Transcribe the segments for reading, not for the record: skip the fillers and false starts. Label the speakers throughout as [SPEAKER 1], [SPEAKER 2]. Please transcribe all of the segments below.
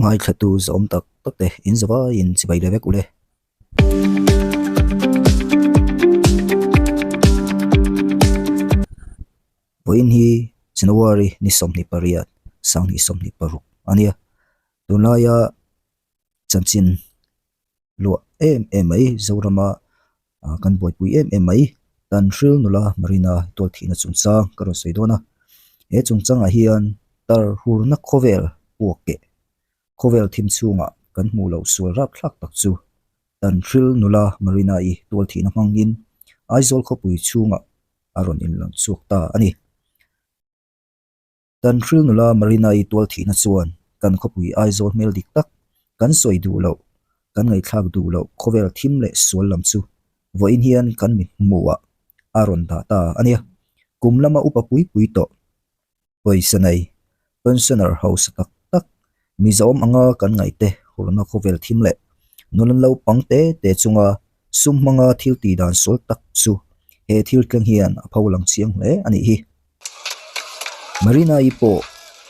[SPEAKER 1] Ngaithlatu zawm tak tak te in zavaiin chibai leh vek ule. Vawiin hi January ni 28 2026 a nia. Tunlaia chanchin luah em em mai Zorama ah kan buaipui em em mai tan hril nula Marina tual thihna chungchang ka rawn sawi dawn a he chungchangah hian tar hurna khawvel puak keh khawvel thim chhungah kan hmuh loh sual rap thlak tak chu tan hril nula Marina i tual thihna hmangin Aizawl khawpui chhungah a rawn inlang chhuak ta a ni. Kan hril nula Marina-i tual thihna chuan kan khawpui Aizawl hmel dik tak, kan sawi duh loh, kan ngaihthlak duh loh khawvel thim leh sual lam chu vawiin hian kan mi hmuhah a rawn dah ta a nia. Kum lama upa pui pui tawh, pawisa nei, pensioner hausa tak tak, Mizoram anga kan ngaihte hurna khawvel thim leh nula naupang te te chunga sum hmanga thil tih dan sual tak chu he thil thleng hian a pho lang chiang hle a nih hi. Marina-i pawh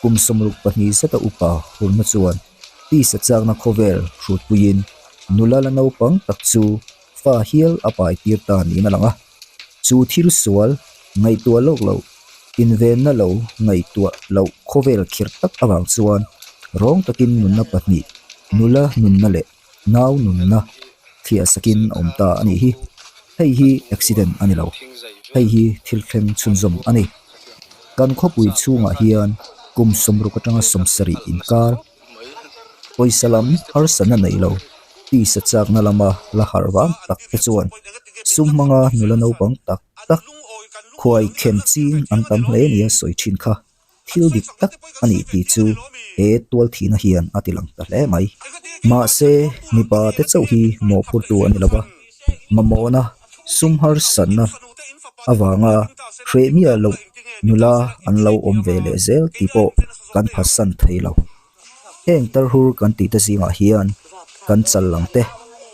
[SPEAKER 1] kum 62 zeta upa hurna chuan tisa chakna khawvel hrutpuiin nula la naupang tak chu fa hial a pai tir ta niin a lang a. Chu thil sual ngaihtuah lawk loh, invenna lo ngaihtuah loh khawvel khirh tak avang chuan rawng takin nunna pahnih, nula nunna leh nau nunna thliah sakin a awm ta a nih hi. Hei hi accident a ni lo. Hei hi thil thleng chhunzawm a ni. Kan khawpui chhungah hian kum 60 atanga 70 inkar pawisa lam harsatna nei lo tisa chakna lama la harh vang tak te chuan sum hmanga nula naupang tak tak khuai khem ching an tam hle nia sawi thin kha. Thil dik tak a nih tih chu he tual thihna hian a ti lang ta hle mai. Mahse, mipa te chauh hi mawhphurtu a ni lo va, mamawhna, sum harsatna avanga hreh miah loh nula an lo awm ve leh zel tih pawh kan phatsan thei lo. Heng tarhur kan tih te zingah hian kan chal lang te,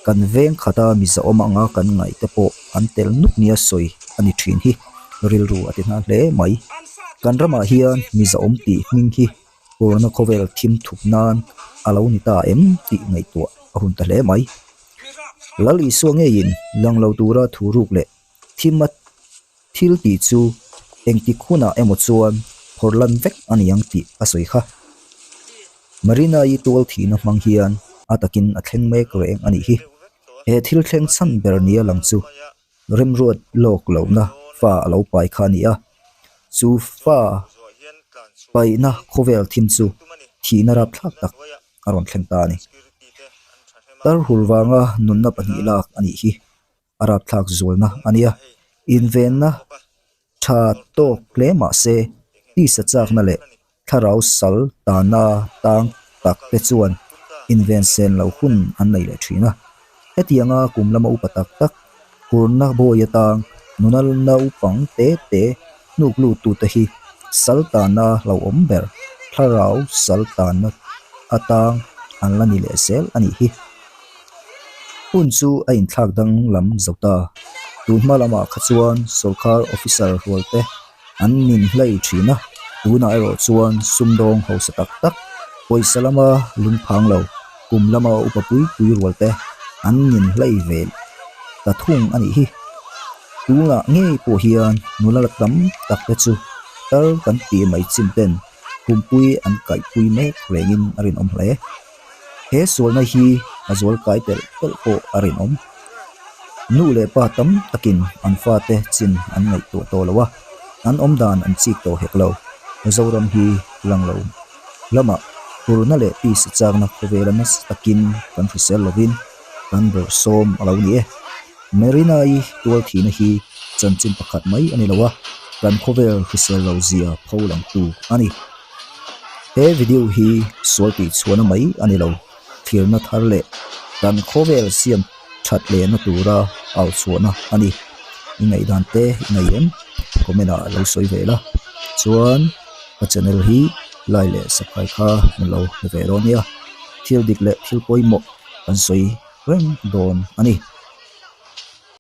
[SPEAKER 1] kan veng khata mizaawm anga kan ngaih te pawh an tel nuk nia sawi a ni thin hi rilru a ti hna hle mai. Kan ramah hian mizaawm tih hming hi Corona khawvel thim thup nan a lo ni ta em tih ngaihtuah a hun ta hle mai. Lal Isua ngeiin lang lo tura thu ruk leh thim a Thil tih chu engtik hunah emaw chuan phawrh lan vek a ni ang tih a sawi kha. Marina-i tual thihna hmang hian a takin a thleng mek reng a nih hi. He thil thleng chhan ber nia lang chu remruat lawk lohna fa a lo pai kha a ni a, chu fa paihna khawvel thim chu thihna rapthlak tak a rawn thleng ta a ni. Tarhur vanga nunna pahnih lak a nih hi. A rapthlak zualna a nia. Invenna tha tawk hle mah se, tisa chakna leh thlarau sal tana tang tak te chuan inven sen lo hun an nei leh thin a. Hetianga kum lama upa tak tak, hurna bawi atang nuna naupang te te hnuk lut tute hi sal tana hlauhawm ber thlarau sal tana atang an la ni leh zel a nih hi. Hun chu a inthlak danglam zo ta. Tun hma lamah kha chuan sawrkar officer rual te an nin hlei thin a, tunah erawh chuan sumdawng hausa tak tak, pawisa lama lungphang lo, kum lama upa pui pui rual te an nin hlei ve ta thung a nih hi. Tunah ngei pawh hian nula la tam tak te chu tar kan tih mai chin ten humpui an kaihpui mek rengin a rinawm hle. He sualna hi a zual kai telh telh pawh a rinawm. Nu leh pa tam takin an fate chin an ngaihtuah tawh lo a, an awm dan an chik tawh hek lo. Zoram hi lang lo lamah hurna leh tisa chakna khawvela nasa takin kan hrisel lovin kan bawrhsawm a lo ni e. Marina-i tual thihna hi chanchin pakhat mai a ni lo a, kan khawvel hrisel lo zia pho langtu a ni. He video hi sual tih chhuahna mai a ni lo, thirna thar leh kan khawvel siam that lehna tura au chhuahna a ni. I ngaihdan te i nei em? Comment ah lo sawi ve la. Chuan ka channel hi like leh subscribe kha min lo hmu ve dawn nia. Thil dik leh thil pawimawh kan sawi reng dawn a ni.